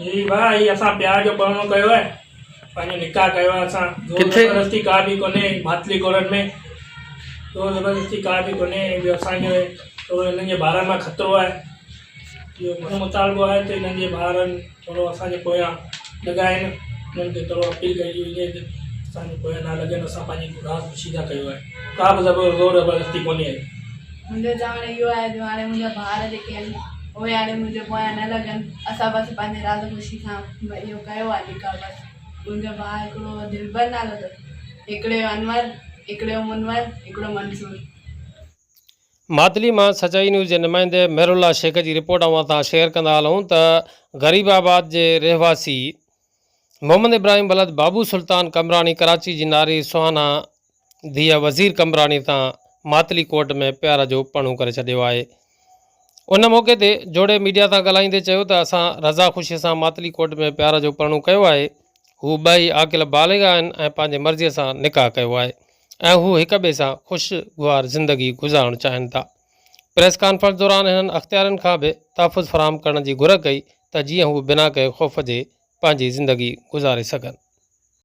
جي ڀاء هي اسان پيار جو پرڻو ڪيو آهي پنهنجو نڪاح ڪيو آهي اسان زور زبردستي ڪا به ڪونهي ماتلي ڪورٽ ۾ زور زبردستي ڪا به ڪونهي ۽ ٻيو اسان کي ٿورو هنن جي ٻارن مان خطرو آهي اهو منهنجو مطالبو آهي ته هنن جي ٻارن ٿورو اسان جي پويان لڳائن انهن کي ٿورو اپيل ڪئي وڃي ته اسان جي پويان نه لڳن اسان پنهنجي راز خوشي سان ڪيو آهي ڪا به زور زبردستي ڪونهي. منهنجو چوڻ اهو آهي جو هاڻي منهنجا ڀائر جيڪي آهن اهي هاڻي منهنجي پويان نه لڳن اسان بس پنهنجي راز خوشي سان اهو ڪيو آهي نڪاح بس منهنجو ڀاء هڪڙو دلبر نالو اٿس هڪڙي جو انور هڪڙي جو منور هڪڙو منصور. ماتلي مان سچائي نيوز جي نمائندي مهرالله شيخ جي رپورٽ اوهان سان شيئر ڪندا هلون ته غريب آباد جي رهواسي محمد ابراهيم ولد بابو سلطان قمبراڻي ڪراچي جي ناري سهانا ڌيء وزير قمبراڻي سان ماتلي ڪورٽ ۾ پيار جو پرڻو ڪري ڇڏيو آهي. ان موقعي تي جوڙي ميڊيا سان ڳالهائيندي چيو ته اسان رضا خوشي سان ماتلي ڪورٽ ۾ پيار جو پرڻو ڪيو آهي، هو ٻئي عاقل بالغ آهن ۽ پنهنجي مرضي سان نڪاح ڪيو آهي ۽ هو هڪ ٻئي سان خوشگوار زندگي گذارڻ چاهين ٿا. پريس ڪانفرنس دوران هنن اختيارين کان به تحفظ فراهم ڪرڻ جي گهر ڪئي ته جيئن هو بنا ڪنهن خوف جي پنهنجي زندگي گذاري سگهن.